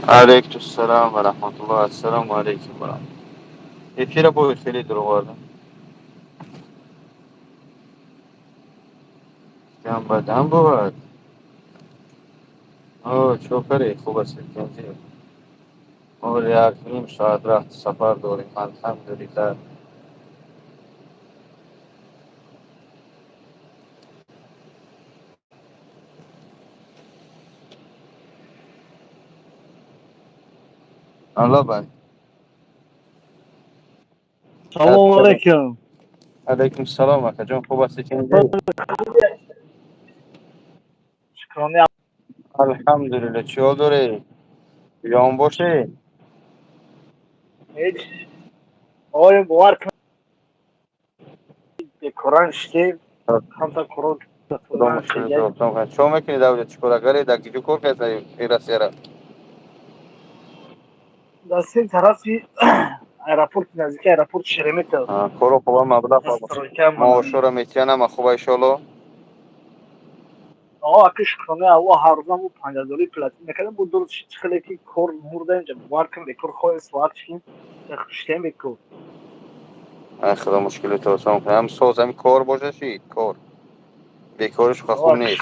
Алейкум салом ва раҳматуллоҳ. Ассалому алейкум ва раҳматуллоҳ. Эфира бо хеле дурӯғ. Дам ба дам бувад. О, чокаре, хуб аст, тинҷӣ. Мо як ним соат рафт сафар дорем, алҳамдулиллаҳ. Алло, бай. Салому алейкум. Алейкум салом, акаҷон, хуб ҳастӣ, тинҷӣ? Шукрони. Алҳамдулиллаҳ, чӣ ҳол дорӣ? Ҷон бошӣ? Ҳеҷ. Оё бовар кун, бекоран шидем, камтар корон. Худо мушкилот осон кунад. Чӣ мекунӣ дар оҷа? Чӣ корагаре? Дар киҷо кор кардӣ Россияра? Дар се тарафи аэропорт, наздики аэропорт Шереметьево. Коро хуба, маблағ маошоро метиҳанд, ҳама хуба, иншоалло? О, аки, шукрони Аллоҳ, ҳар рӯзам бу 50 доллар платить мекардем, бу дуруст чӣ хеле ки кор мурда инҷа, бовар кун, бекор хоҳем соат шидем, шидем бекор. Ай, Худо мушкилото осон кунад. Ҳам соз ҳами кор боша шид, кор. Бекориш хуб нест.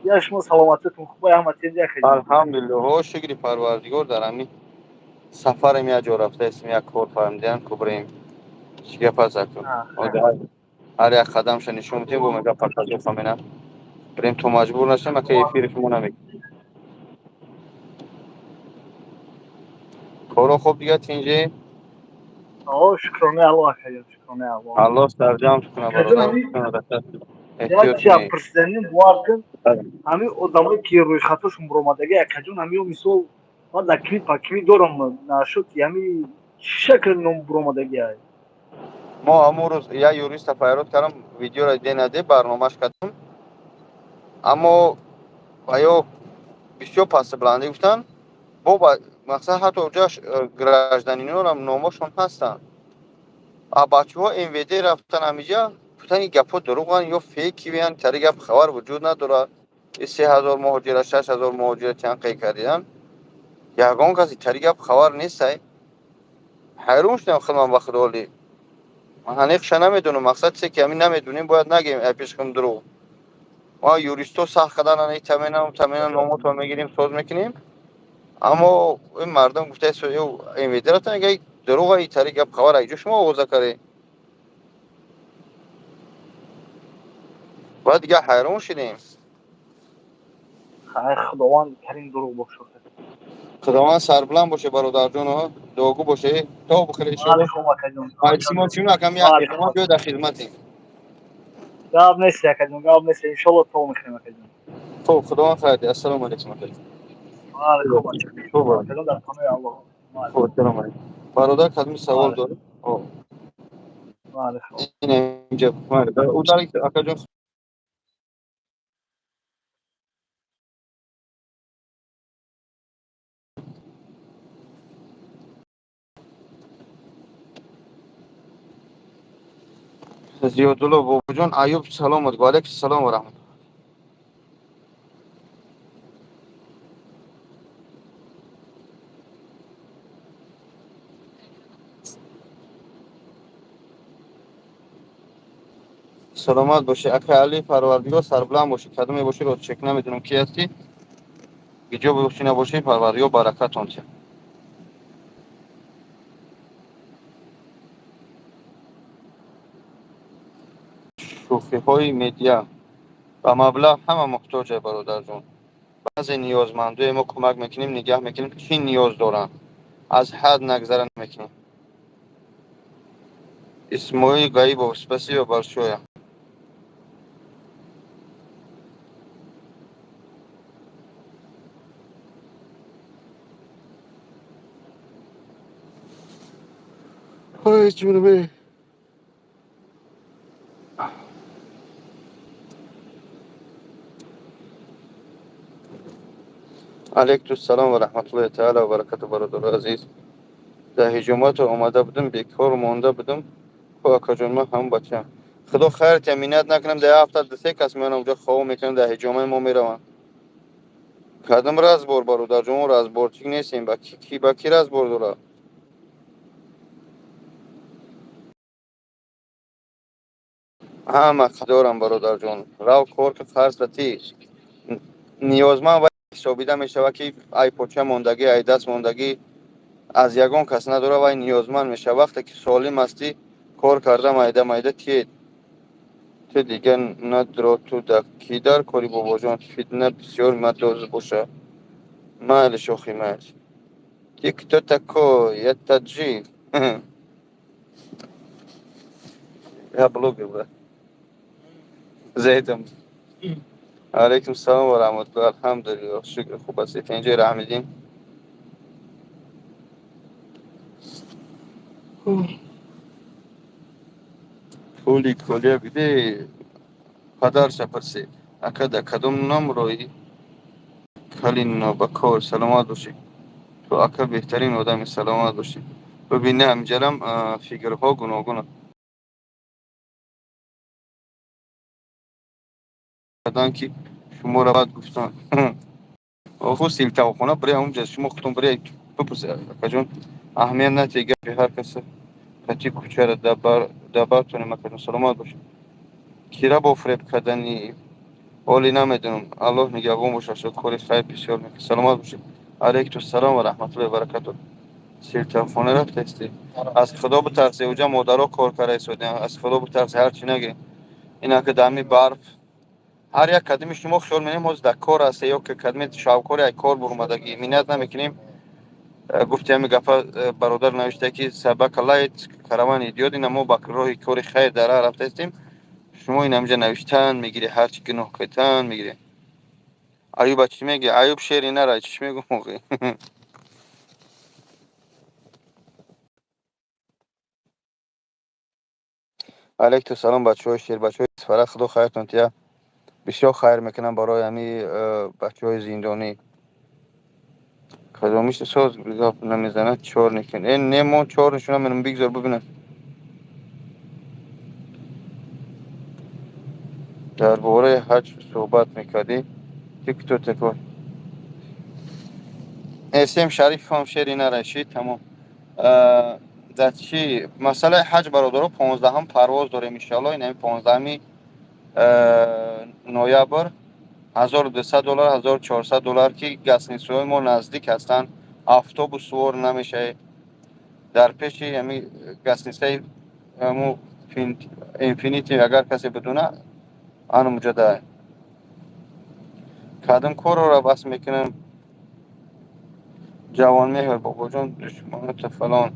Я шумо саломатитон хуба, ҳама тинҷ, ака? Алҳамдулиллоҳ, ҳо, шукри Парвардигор, дар ҳами сафарем як ҷо рафтаистем, як кор фаҳмидаям, ку бирем. Чӣ гап аст, аку? Ҳар як қадамша нишон медиҳем, бо мега показуха менам. Бирем то маҷбур нашем, ака, эфири шумо намекунем. Коро хуб дига, тинҷӣ? О, шукрони Аллоҳ, акаҷон, шукрони Аллоҳ. Аллоҳ сарҷамт кунад, бародар. Як чи пурсиданим, бовар кун, ҳамин одамое ки рӯйхатошон буромадаги, акаҷон, ҳамиё мисол ман дар кими па кими дорам нашуд, ҳами чӣ шакл ном буромадаги ай? Мо ҳамон рӯз як юриста файрод кардам, видеоро де наде барномаш кардам, аммо ё бисёр пастбландӣ гуфтанд, бо мақсад ҳатто ҷа гражданинорам номошон ҳастанд. А бачаҳо МВД рафтан, ҳамиҷа гуфтан, ин гапҳо дурӯғанд ё фейкивиян, тари гап хабар вуҷуд надорад. 3000 муҳоҷира, 6000 муҳоҷира чанд қай кардидан, ягон каси тари гап хабар нестай. Ҳайрон шудам худман ба худоли. Ман ҳаниқша намедонам, мақсад чизе ки ҳамин намедонем, бояд нагем ай пешкам дурӯғ. Ма юристҳо сахт кардан, тамена тамена номото мегирем, соз мекунем, аммо ин мардум гуфта МВД рафтан, дурӯға, и тари гап хабар айҷо шумо овоза кардед. Баъд дига ҳайрон шудем. Худованд карим, дурӯғ бошад. Худованд сарбуланд боше, бародарҷоно, дуогӯ боше, то бихӯре. Иншоалло чун акам як хидмат биё, дар хидматем. Гап нест, акаҷон, гап нест, иншоалло то мехӯрем, акаҷон. Хуб, худованд хайр. Ассалому алайкум, акаҷон. Алайкум, дар паноҳи Аллоҳ. Хуб, ассалому алайкум, бародар. Кадми савол доред? Инҷа акаҷон. Зиёдулло бобоҷон Аюб, салом ва алайкум салом ва раҳматуллоҳ. Саломат бошӣ, ака Али, Парвардигор сарбуланд бошӣ. Кадоме бошӣ, ростчек намедонам ки ҳастӣ, гиҷо бошӣ набошӣ, Парвардигор баракатон тиҳад. Шӯхиҳои медиа ба маблағ ҳама муҳтоҷа, бародарҷон. Баъзе ниёзмандое мо кӯмак мекунем, нигаҳ мекунем, чӣ ниёз доранд, аз ҳад нагзара намекунем. Исмоил Гаибов, спасибо большое. Ой, ҷунбе. Алейкум салом ва раҳматуллоҳи таала ва баракату, бародари азиз. Дар ҳиҷомато омада будам, бекор монда будам ко, акаҷон, ман ҳам бачаам. Худо хайр тия, миннат накунам, дар як ҳафта ду се кас меонам, ҷо хов мекунам, дар ҳиҷомаи мо мераванд. Кадом разбор, бародарҷон? Мо разборчик нестем. Ба ки, ба ки разбор дора? Ҳама дорам, бародарҷон. Рав, кор ки, қарз ба ти ниёзманд ва ҳисобида мешавад, ки ай поча мондагӣ, ай даст мондагӣ, аз ягон кас надора, вай ниёзманд мешавад. Вақте ки солим ҳастӣ, кор карда, майда майда тиед. Ту дига надро, ту да ки дар кори, бобоҷон? Фитна бисёр мадоз боша. Майли, шохи, майли. Ты кто такой? Я таджик. Я блогер, брат. За этим. Алейкум салом ва раҳматуллоҳ. Алҳамдулиллоҳ, шукр, хуб ҳастед? Инҷои Раҳмиддин. Пули колия биде, падарша пурсед. Ака, да кадом номрои Калино ба кор? Саломат бошӣ. Ту, ака, беҳтарин одами, саломат бошӣ. Бибин, не, ҳаминҷарам фикрҳо гуногун карданд, ки шуморо бад гуфтанд. Оху силтавхона биря, унҷа шумо худтон биря, бипурсед. Акаҷон, аҳамият натиҳ гапи ҳар каса. Кати кӯчара дабартонем, акаҷон, саломат бошед. Кира бо фиреб кардани оли намедонам. Аллоҳ нигаҳбон бошад, кори хайр бисёр мекунад. Саломат бошед. Алайкум салом ва раҳматуллоҳи баракатуҳ. Силтавхона рафтаистӣ? Аз Худо битарсе, уҷа модаро кор карда истодианд. Аз Худо битарсе, ҳар чӣ нагӣ. Инака дами барф ҳар як кадами шумо хиёл менем, ҳозир дар кор ҳасте ё ки кадами шавкори ай кор бурмадагӣ, миннат намекунем. Гуфти ҳами гапа бародар навишта, ки собака лает, караван идёт. Ина мо ба роҳи кори хайр дар раҳ рафтаистем, шумо ин ҳаминҷа навиштан мегирӣ, ҳарчи гуноҳ китан мегирӣ. Аюба чӣ мегӯ? Аюб шери нара, чӣ мегӯм охи? Алейкум салом, бачаҳои шер, бачаҳои Исфара. Худо хайртон тия. Бисёр хайр мекунам барои ҳами бачаҳои зиндонӣ. Кадомиш соз гап намезанад, чор никун. Э, не, мо чор нишона менам, бигзор бибинам. Дар бораи ҳаҷ суҳбат мекардӣ. Ты кто такой? Эсем Шарифам шери нарашид, тамом. Дар чӣ масъалаи ҳаҷ, бародаро, 15-ҳам парвоз дорем, иншоалло, ин ҳами 15-ами ноябр, 1200 доллар, 1400 доллар, ки гостиницаҳои мо наздик ҳастанд, автобус сувор намешавед. Дар пеши ҳами гостиницаи ҳаму Инфинити, агар касе бидуна, анумҷода. Кадом корро бас мекунам, Ҷавонмеҳр? Бобоҷон, душманота фалон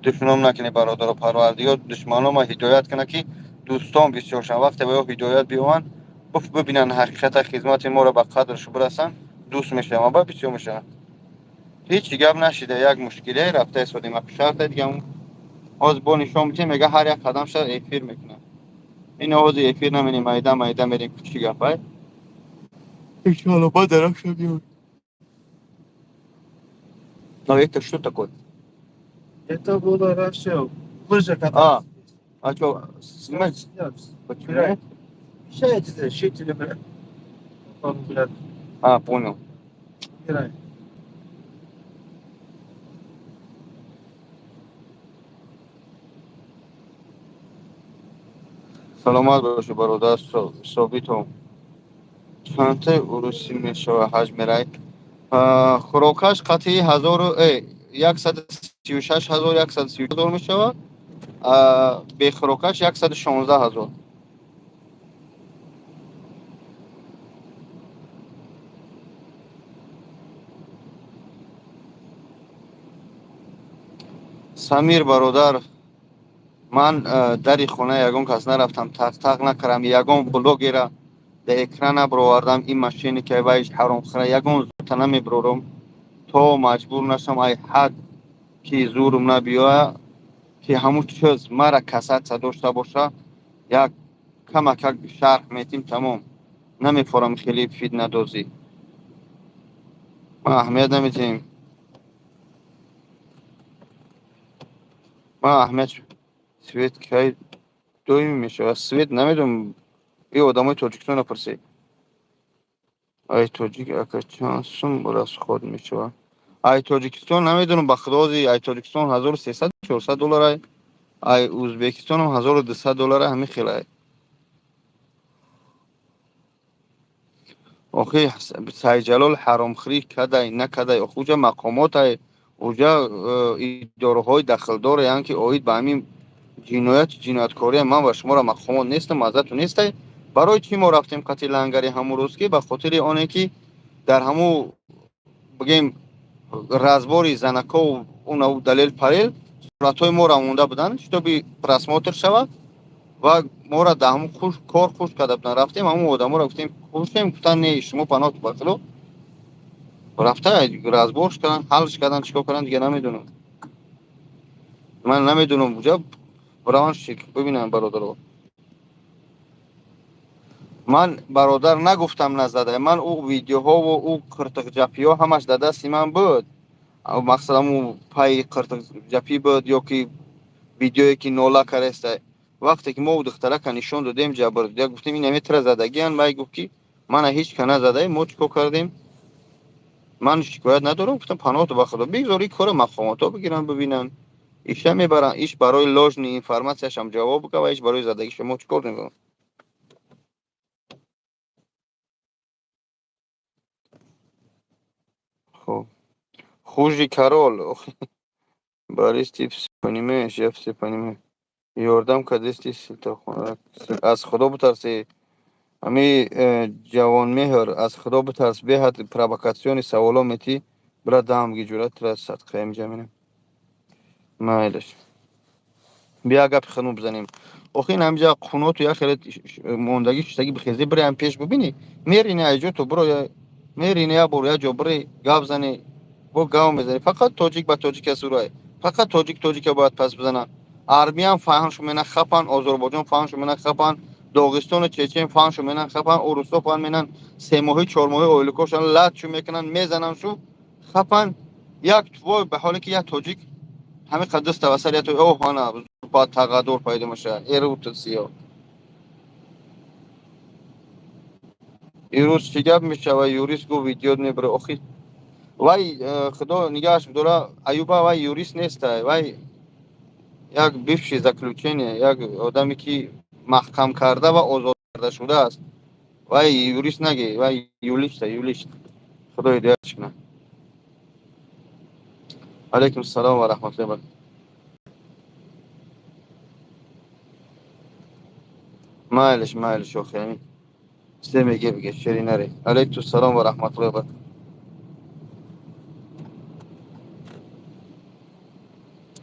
душманом накунед, бародаро. Парвардигор душманома ҳидоят кунад, ки дӯстон бисёр шаванд. Вақте ба ё ҳидоят биёванд, бибинанд ҳақиқата, хизмати моро ба қадрш бирасанд, дӯст мешаванд ба бисёр мешаванд. Ҳеҷ гап нашида, як мушкиле рафта истодем. Шарта дига ҳозир бо нишон метиҳем, мега ҳар як қадамша эфир мекунад. Ин ҳозир эфир наменем, майда майда мерем. Чӣ гапай? Иншоалло, баъд дарахша биёд. Но это что такое? Это было раньше лыжа. А что, снимать? Нет. Почему? Мешаете жители, блядь. Он, блядь, А, понял. умирает. Саломат бошӣ, бародар Собитов. Чандтаи урусӣ мешава ҳаҷ мерай? Хӯрокаш қатъи ҳазору 136 000, 130 000 мешавад. Бехӯрокаш 116 000. Самир бародар, ман дари хонаи ягон кас нарафтам, тақ-тақ накардам, ягон блогера дар экран набаровардам. Ин мошенника вай ҳаромхӯра, ягон зута намебарорам, то маҷбур нашам, ай ҳад ки зурум набиёя, ки ҳамун чиз мара касаться дошта боша, як камакак шарҳ метим, тамом. Намефорам хеле фитнадозӣ. Ман аҳамият наметиҳем. Ман аҳамият. Свет кай доимӣ мешавад? Свет намедонам, и одамои Тоҷикистонро пурсед. Ай тоҷик ака, чанд сум расход мешавад? Ай Тоҷикистон намедонам, ба худози, ай Тоҷикистон 1300, 400 доллар, ай Ӯзбекистонам 1200 доллар, ҳамин хел ай. Охи, Сайҷалол ҳаромхӯрӣ кадай, накадай, охи, уҷа мақомотай, уҷа идораҳои дахлдораянд, ки оид ба ҳамин ҷиноят, ҷинояткория. Ман ва шуморо мақомот нестам, азату нестай. Барои чӣ мо рафтем қати лангари ҳамун рӯз? Ки ба хотири оне ки дар ҳамун, бигем, разбори занакову унаву далел парел суратҳои моро монда буданд, чтобы просмотр шавад, ва моро дар ҳамун кор хуш карда буданд. Рафтем, ҳамун одаморо гуфтем, хушем, гуфтанд, не, шумо паноҳ ба худо. Рафта разборш карданд, ҳалш карданд, чикор карданд, дига намедонам. Ман намедонам, уҷа раванд, бибинам, бародаро. Ман, бародар, нагуфтам назада. Ман ӯ видеоҳову ӯ қиртиқҷапиҳо ҳамаш дар дасти ман буд. Мақсад, ҳамун пайи қиртиқҷапӣ буд ё ки видеое ки нола кареста. Вақте ки мо ӯ духтарака нишон додем, ҷабр гуфтем, ин ҳаме задагиян, вай гуфт, ки мана ҳеҷ ка назадаем. Мо чӣ кор кардем? Ман шикоят надорам, гуфтам, паноҳ ба худо, бигзор ин кора мақомотҳо бигиранд, бибинанд. Иша мебаранд, иш барои ложный информацияшам ҷавоб бика ва иш барои задагиша. Мо чӣ кор мекунем? Хоб, хужи карол Борис, ты всё понимаешь, я всё понимаю. Ёрдам кардести. Аз худо битарси, ами ҷавонмеҳр, аз худо битарс. Беҳад провокационный саволо метӣ, бира дам ги, ҷуръат тра садқаем ҷамина. Майлаш, бия гапи худмо бизанем. Охи, ин ҳамҷа қуноту як хеле мондагӣ шуштагӣ. Бихезӣ, бири ҳам пеш бибинӣ, мерини айҷо ту биро, мерини як бор як ҷо бири гап зани, бо гав мезани. Фақат тоҷик ба тоҷика сурай, фақат тоҷик тоҷика бояд пас бизана. Армиям фаҳмшу мена хапан, Озарбойҷон фаҳмшу мена хапан, Доғистону Чечен фаҳмшу мена хапан, урусо фаҳм менан, 3 моҳӣ, 4 моҳӣ ойликошан латшу мекунанд, мезананд, шу хапан. Як вой ба ҳоле ки як тоҷик ҳамин қад даста васал як оҳ, ана ба тағаддур пайдо мешавад. Эрутсиё ирӯз чӣ гап мешава? Юрист гуфт, видео мебара. Охи, вай худо нигаҳаш бидора Аюба, вай юрист нестай, вай як бывший заключение, як одаме ки маҳкам карда ва озод карда шудааст. Вай юрист наге, вай юлишта, юлишт. Худо ҳидоятш кунад. Алайкум салом ва раҳматуллоҳи ва. Майлиш, майлиш, охи, чизе меге, биге, шери наре. Алайкум салом ва раҳматуллоҳи ва.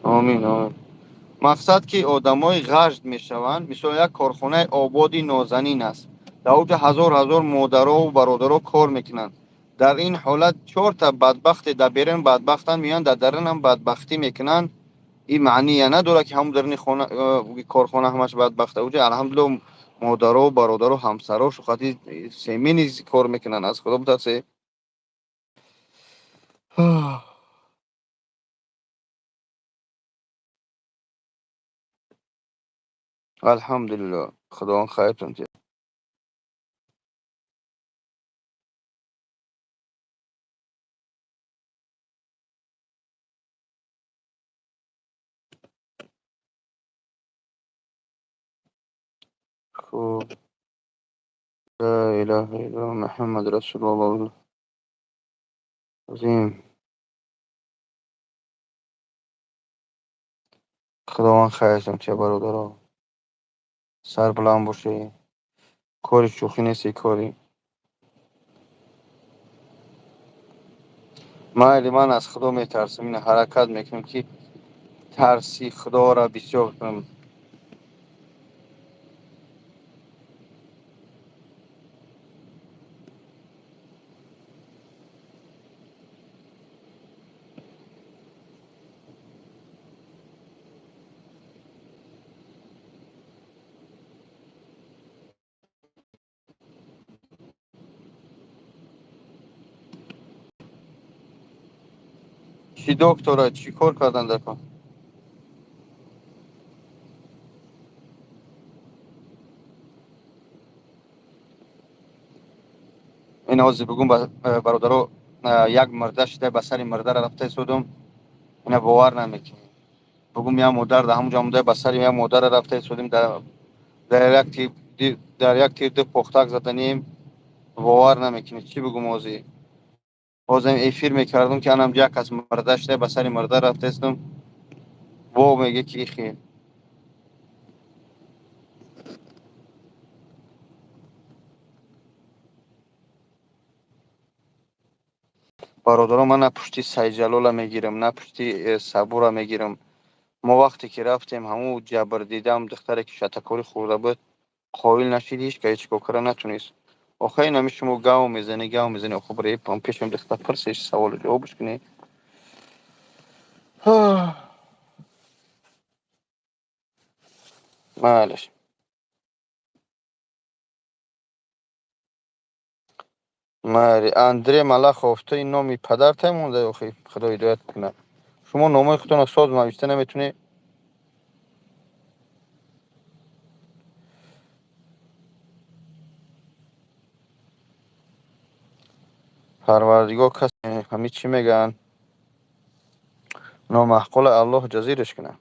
Омин, омин. Мақсад, ки одамои ғажд мешаванд. Мисол, як корхонаи ободи нозанин аст, дар оҷа ҳазор ҳазор модарову бародаро кор мекунанд. Дар ин ҳолат чорта бадбахте дар берун бадбахтанд, меоянд, дар дарунам бадбахтӣ мекунанд. Ин маъния надорад, ки ҳамун даруни корхона ҳамаш бадбахта. Оҷа, алҳамдулилло, модаро, бародаро, ҳамсаро шухати семи низ кор мекунанд. Аз худо битарсе. Алҳамдулилло, худованд хайртон диҳад. Хуб, ла илаҳа иллаллоҳ, Муҳаммад расулуллоҳ. Азим. Худованд хайртон диҳад, бародаро. Сарбаланд бошед. Кори шӯхӣ нест, кори. Майли, ман аз худо метарсам, ина ҳаракат мекунам, ки тарси худоро бисёр кунам. Чӣ, доктора, чӣ кор кардан дар кор? Ин ҳозир бигум, бародаро, як мурда шида, ба сари мурдара рафта истодум. Ина бовар намекунӣ. Бугум, як модар дар ҳамунҷо монда, ба сари як модара рафта истодем, дар як тир ду похтак заданем. Бовар намекунӣ, чӣ бигум. Ҳозир ҳозир эфир мекардум, ки анам як кас мурда шида, ба сари мурда рафта истодум. Во меге ки ихи бародаро, ман на пушти Сайҷалола мегирам, на пушти Сабура мегирам. Мо вақте ки рафтем, ҳамун ҷабрдидам, духтаре ки шатакорӣ хӯрда буд, қоил нашид, ҳеҷ ка ҳеҷ кор кара натунист. Охир инами шумо гав мезанӣ, гав мезанӣ. Охир барои пешам духтар пурсиш, саволу ҷавобш кунӣ. Майлаш, майли. Андрей Малахов, ту ин номи падарта монда. Охи, Худо ҳидоят кунад, шумо номои худтонро соз навишта наметунӣ. Парвардигор кас ҳами чӣ мегӯянд, номаъқула, Аллоҳ ҷазираш кунад.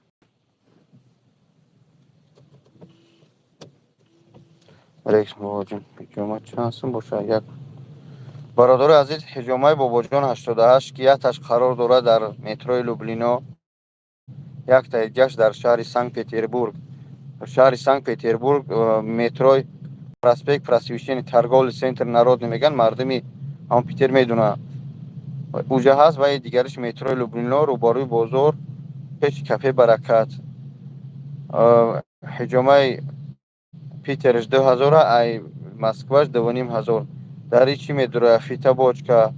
Алейкум, бобоҷон. Ҳиҷома чанд сум бошад? Як бародари азиз, ҳиҷомаи бобоҷон 88, ки якташ қарор дорад дар метрои Люблино, яктаи дигаш дар шаҳри Санкт Петербург. Шаҳри Санкт Петербург, метрои проспект Просвещения, торговый центр Народный мегӯянд, мардуми ҳамон Питер медонад, уҷа ҳаст. Ва дигариш метрои Люблино, рӯбарӯи бозор, пеши кафе Баракат. Ҳиҷомаи Питерш 2000, ай Москваш 2500. Дар чӣ медуроя? Фитобочка.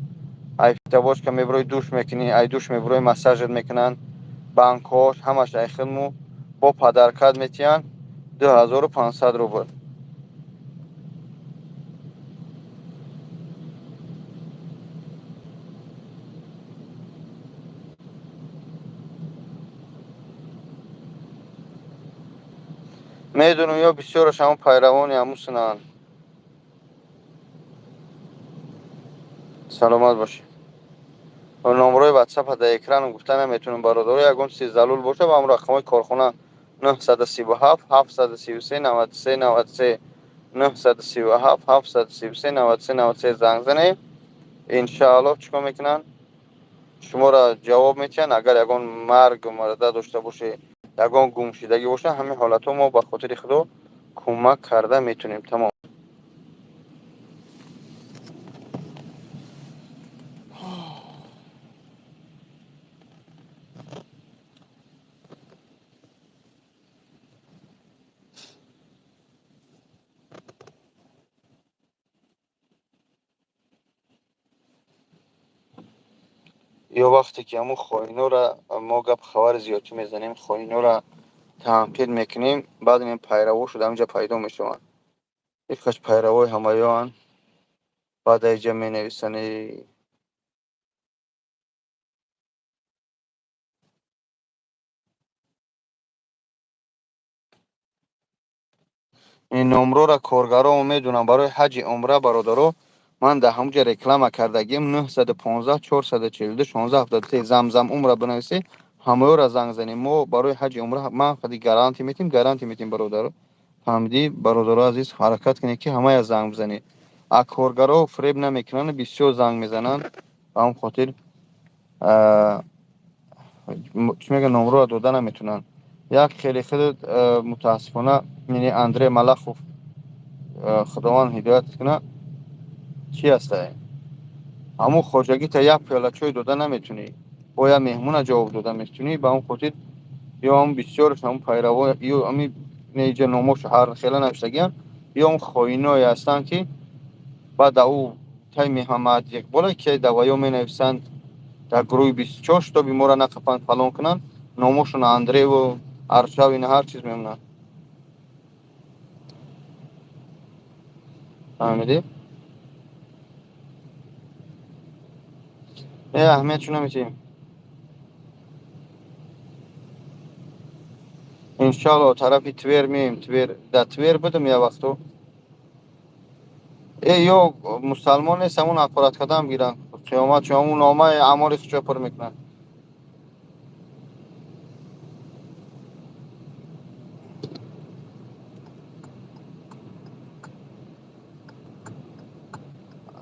Ай фитобочка мебирои, душ мекунӣ, ай душ мебирои, массажат мекунанд, банкҳош ҳамаш ай хидму бо подаркат метиҳанд, 2500 рубл. Медонам, ё бисёраш ҳамон пайравони ҳамусинанд. Саломат бошед. Номрои ватсапа дар экраном гуфта наметунам, бародаро. Ягон чизи залул боша, ба ҳамон рақамҳои корхона: 937 733 93 93, 937 733 93 93 занг занед. Иншааллоҳ, чӣ кор мекунанд, шуморо ҷавоб метиҳанд. Агар ягон марг мурда дошта бошед, ягон гумшудагӣ боша, ҳамин ҳолатҳо мо ба хотири Худо кӯмак карда метунем. Тамом. Ё вақте ки ҳамун хоинора мо гап хабари зиёдтӣ мезанем, хоинора танқид мекунем, баъд ин пайраво шуда ҳаминҷа пайдо мешаванд. Ҳеҷ пайравои ҳамаёанд, баъд аиҷа менависанд. Ин номрора коргаро медонам барои ҳаҷи умра. Бародаро, ман дар ҳамуҷа реклама кардагим: 915 442 16 73. Замзам умра бинависед, ҳамаёра занг занем. Мо барои ҳаҷи умра ман хади гарантия метим, гарантия метим, бародаро. Фаҳмидӣ, бародаро азиз? Ҳаракат кунед, ки ҳамая занг бизанед. А коргаро фиреб намекунанд, бисёр занг мезананд. Ба ҳамн хотир, чӣ мегӯянд, номроро дода наметунанд. Як хеле хеле мутаассифона, яъне Андрей Малахов, Худованд ҳидоят кунад, чӣ ҳастай? Ҳамун хоҷагита як пиёла чой дода наметунӣ, бо як меҳмона ҷавоб дода метунӣ. Ба ҳамн хотир ё ҳам бисёраш ҳамун пайраво, ё ҳами неҷа номошо ҳар хела навиштагиам, ё ҳам хоиное ҳастанд, ки баъд дар ӯ тай Меҳаммад Иқболе, ки даваё менависанд дар гурӯҳи 24, шитоби моро нақапанд, фалон кунанд, номошон Андреву Аршав, ина ҳар чиз мемонанд. Фаҳмидӣ? Аҳамият чӣ наметиҳем. Иншалло, тарафи Твер меем. Твер, дар Твер будам як вақто. Э, ё мусалмон нест, ҳамун ҳақорат кардан гиранд. Қиёмат чун ҳамун номаи аъмоли худшо пур мекунанд.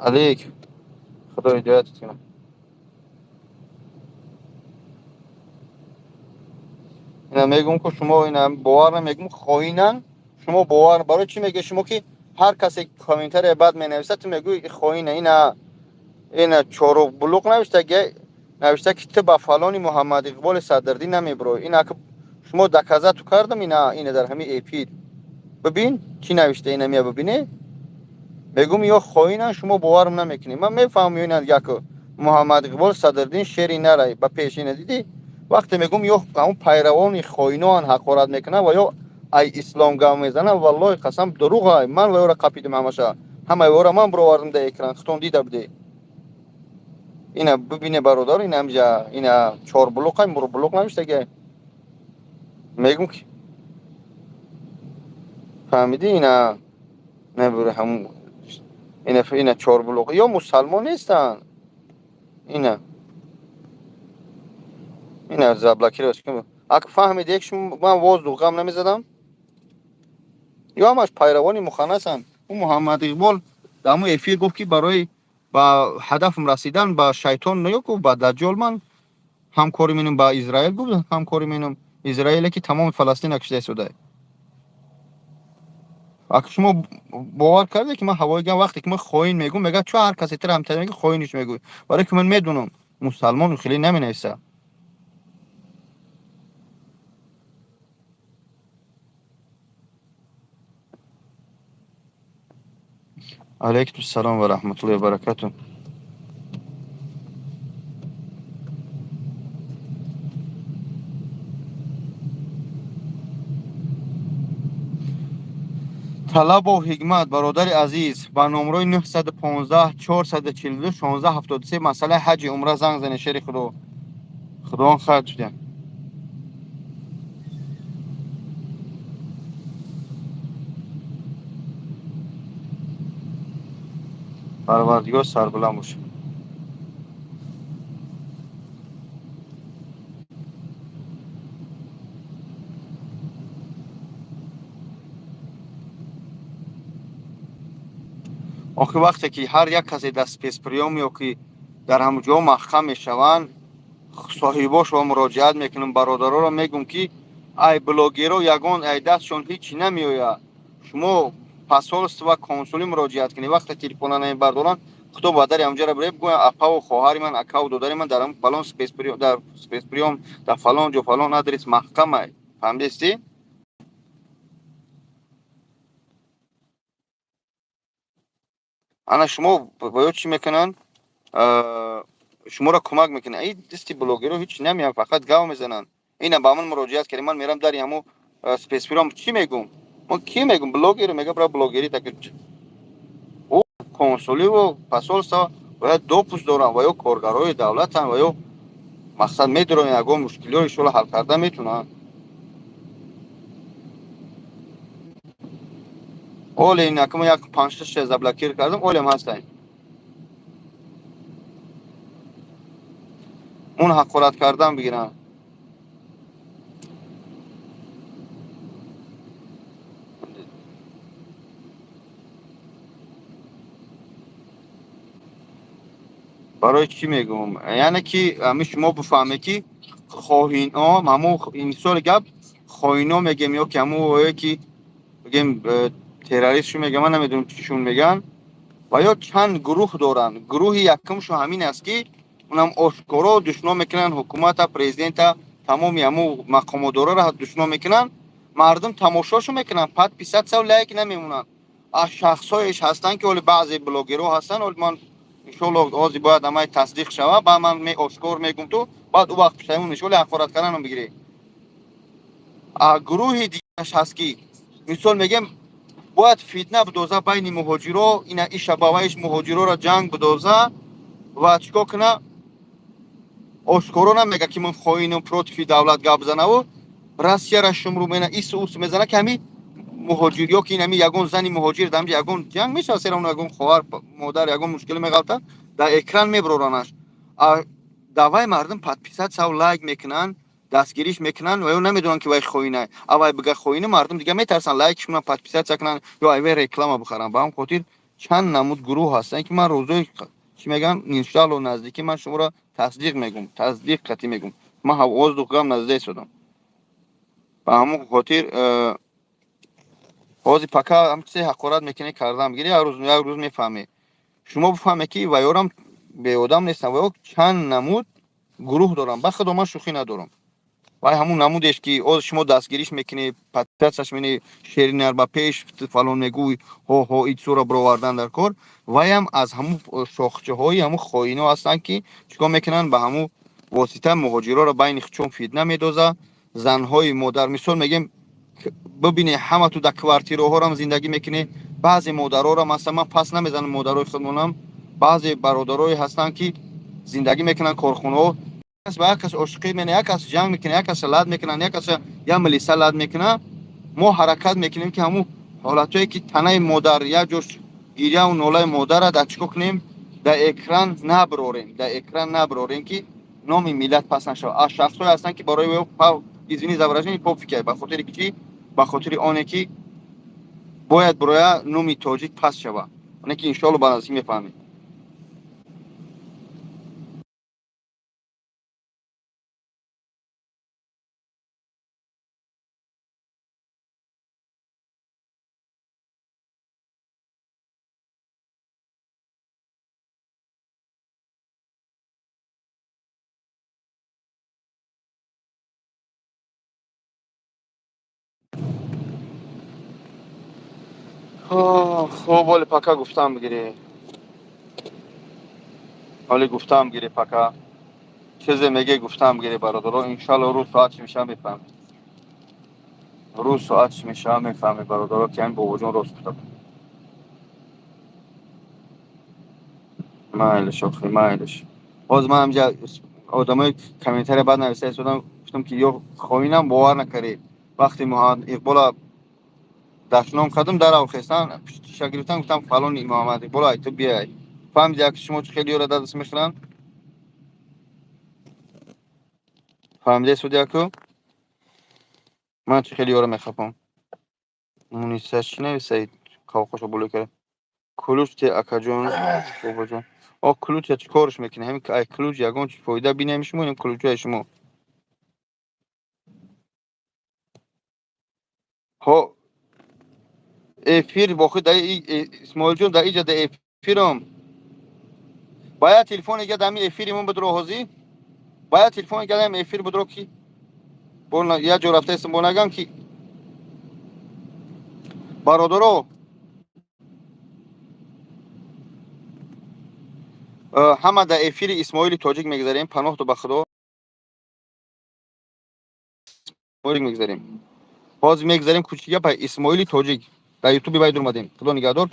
Алейк, Худо ҳидоятат кунад. Ина мегӯм, ки шумо ина бовар намегӯм, хоинан. Шумо бовар барои чӣ мегӯед шумо, ки ҳар касе комментария бад менависад, ту мегӯӣ хоина? Ина чоруқ булуқ навишта, навишта, ки ту ба фалони Муҳаммад Иқболи Садрдин намебурой. Ина шумо доказать кардам. Ина дар ҳамин эфир бибин, чӣ навишта. Ина мия бибине. Мегӯм, ё хоинан, шумо боварам намекунед. Ман мефаҳмам, ина як Муҳаммад Иқбол Садрдин шери нарай ба пеш. Ина дидӣ, вақте мегӯм, ё ҳамун пайравони хоиноан ҳақорат мекунанд ва ё ай ислом гап мезананд. Валлоҳи қасам, дурӯғ. Ай ман ваёра қапидим, ҳамаша, ҳамаи вора ман бировардам дар экран, худтон дида будед. Ина бибине, бародар, ина ҳамҷа, ина чорбулуқай, мурбулуқ навиштага. Мегӯм, ки фаҳмидӣ, ина набура, ҳамун ина чорбулуқ, ё мусалмон нестанд. Ина заблокировать. Ак фаҳмиде, ман воздух ғам намезадам. Ё ҳамаш пайравони муханнасанд. Ӯ Муҳаммад Иқбол дар ҳамун эфир гуфт, ки барои ба ҳадафм расидан ба шайтон ё гуфт, ба даҷҷол ман ҳамкорӣ менам, ба Израил гуфт ҳамкорӣ менам, Израиле ки тамоми Фаластина кишта истода. Ак шумо бовар карде, ки ман ҳавои гам? Вақте ки ман хоин мегӯм, мегӯяд, чо ҳар касе тира ҳамтар меги, хоиниш мегӯй. Барое ки ман медонам, мусалмон хеле наменависа. Алайкум салом ва раҳматуллоҳи ва баракатуҳ. Талабов Ҳикмат, бародари азиз, ба номрои 915 442 16 73 масъалаи ҳаҷи умра занг занед. Шери Худо, Худованд хайр шуда. Парвардигор сарбуланд бошад. Охир вақте ки ҳар як касе дар спецприём ё ки дар ҳамон ҷо маҳкам мешаванд, соҳибошро муроҷиат мекунам, бародароро мегӯм, ки ай блогеро ягон ай дастшон ҳичи намеояд. Шумо посольство, консулӣ муроҷиат кунед. Вақте телефона намебардоранд, худо ба дари ҳамҷара биред, бигӯянд: апаву хоҳари ман, акаву додари ман дар фалон спецприём, дар спецприём, дар фалон ҷо, фалон адрес маҳкамай. Фаҳмидестӣ? Ана шумо ба ё чӣ мекунанд, шуморо кӯмак мекунанд. Ай дасти блогеро ҳеч намеянд, фақат гав мезананд. Ина ба ман муроҷиат кардем, ман мерам дари ҳамо спецприём, чӣ мегӯм? Ман ки мегӯм? Блогеро мега, бира блогери так. Ӯ консуливу посольство бояд допуск доранд ва ё коргарои давлатанд ва ё мақсад медоранд, ягон мушкилиҳои шуро ҳал карда метавонанд. Оле ин акма як панҷ-шаш заблокир кардам, олем ҳастайн. Он ҳақорат кардан бигиранд. Барои чӣ мегӯм? Яъне ки ҳами шумо бифаҳмед, ки хоҳино, ҳамун мисоли гап, хоино мегем ё ки ҳамун ое ки бигем, террористшу мегем, ман намедонам чишон меган, ва ё чанд гурӯҳ доранд. Гурӯҳи якумшо ҳамин аст, ки унам ошкоро душном мекунанд ҳукумата, президента, тамоми ҳамун мақомотдорора душном мекунанд. Мардум тамошошо мекунанд, подписаться, лайк намемонанд. Аз шахсҳоеш ҳастанд, ки оли баъзе блогерҳо ҳастанд. Оли ман иншоалло ҳозир бояд ҳамаи тасдиқ шава, баъд ман ошкор мегӯм, ту баъд ӯ вақт пушаймон мешавӣ, оли ҳақорат карданам бигирӣ. А гурӯҳи дигараш ҳаст, ки мисол мегем, бояд фитна бидоза байни муҳоҷиро, ина иша ба ваиш муҳоҷироро ҷанг бидоза ва чикор куна? Ошкоро намега, ки ман хоинам, против давлат гап занаву Россияра шумру мена, ису ус мезана, ки ҳами Муҳоҷир ё ки инами ягон зани муҳоҷир дар ҳамҷа ягон ҷанг мешавад, сера ягон хоҳар, модар ягон мушкиле меғалта, дар экран меброранаш. Давай мардум подписаться, лайк мекунанд, дастгириш мекунанд ва ё намедонанд, ки вай хоина. Авай бига хоина, мардум дига метарсанд лайкш кунанд, подписаться кунанд ё айвай реклама бихаранд. Ба ҳам хотир чанд намуд гурӯҳ ҳастанд, ки ман рӯзои чӣ мегӯям, иншоалло, наздикӣ ман шуморо тасдиқ мегӯм, тасдиқ қатъӣ мегӯм. Ман воздух гам назда истодам. Ба ҳамон хотир ҳозир пока ҳам чизе ҳақорат мекунӣ, кардам гири, як рӯз, як рӯз мефаҳмӣ. Шумо бифаҳме, ки ваёрам беодам нестам, ваё чанд намуд гурӯҳ дорам. Ба худо, ман шӯхӣ надорам. Вай ҳамун намудеш, ки оз шумо дастгириш мекунӣ, подписаться ш мекунӣ, шеринар ба пеш фалон мегӯй, ҳо ҳо итсуро бировардан дар кор, ваям аз ҳамун шохчаҳои ҳамун хоино ҳастанд, ки чикор мекунанд: ба ҳамун восита муҳоҷироро байни чун фитна медоза. Занҳои модар, мисол мегем, бибине, ҳама ту дар квартираҳорам зиндагӣ мекунӣ, баъзе модарорам ҳастан, ман пас намезанам модарои худмонам, баъзе бародарое ҳастанд, ки зиндагӣ мекунанд корхонаҳо, ба як кас ошиқӣ мена, як кас ҷанг мекунад, як кас лад мекунанд, як кас я милиса лад мекунад. Мо ҳаракат мекунем, ки ҳамун ҳолатҳое, ки танаи модар як ҷош гиряву нолаи модара дар чикор кунем, дар экран наброрем, дар экран наброрем, ки номи миллат пас нашавад. А шахсҳое ҳастанд, ки барои, извини за выражение, пофиг ай. Ба хотири чӣ? Ба хотири оне, ки бояд бироя, номи тоҷик пас шавад. Оне ки иншоалло ба наздикӣ мефаҳмед. Хуб, оли пока гуфтам бигирӣ, оли гуфтам бигирӣ, пока чизе меге, гуфтам бигирӣ, бародаро. Иншалло, рӯз соат чӣ мешава, мефаҳмед. Рӯз соат чӣ мешава, мефаҳмед, бародаро, ки ҳамин бобоҷон рост гуфта буд. Майлиш, охи, майлиш. Ҳозир ман ҳамҷа одамои комментария баъд нависта истодам, гуфтам, ки ё хоинам, бовар накардӣ. Вақте Муҳаммад Иқбола дашном кардам, дарав хестан, пиштиша гирифтам, гуфтам: «Фалони Муҳаммад Иқбол, ай ту биай». Фаҳмиди, як шумо чӣ хеле ёра даст мехӯранд, фаҳмиде судяку, ман чӣ хеле ёра мехапам. Муниса чӣ нависаид? Қавқошо боло кард. Ключ те, акаҷон, бобоҷон. О, ключа чӣ корш мекунӣ? Ҳамин ай ключ ягон чи фоида бинем шумо, ин ключҳои шумо. Ҳо, эфир бохи да Исмоилҷон, да иҷа да эфирам. Бояд телефон ига дами эфиримон бидро ҳозӣ. Бояд телефон ига дами эфир бидро, ки як ҷо рафтаистам, бо нагам, ки бародаро, ҳама дар эфири Исмоили Тоҷик мегзарем. Паноҳту ба Худо мегзарем. Ҳозир мегзарем кучига па Исмоили Тоҷик дар Ютуби вай дурмадем. Худо нигаҳдор.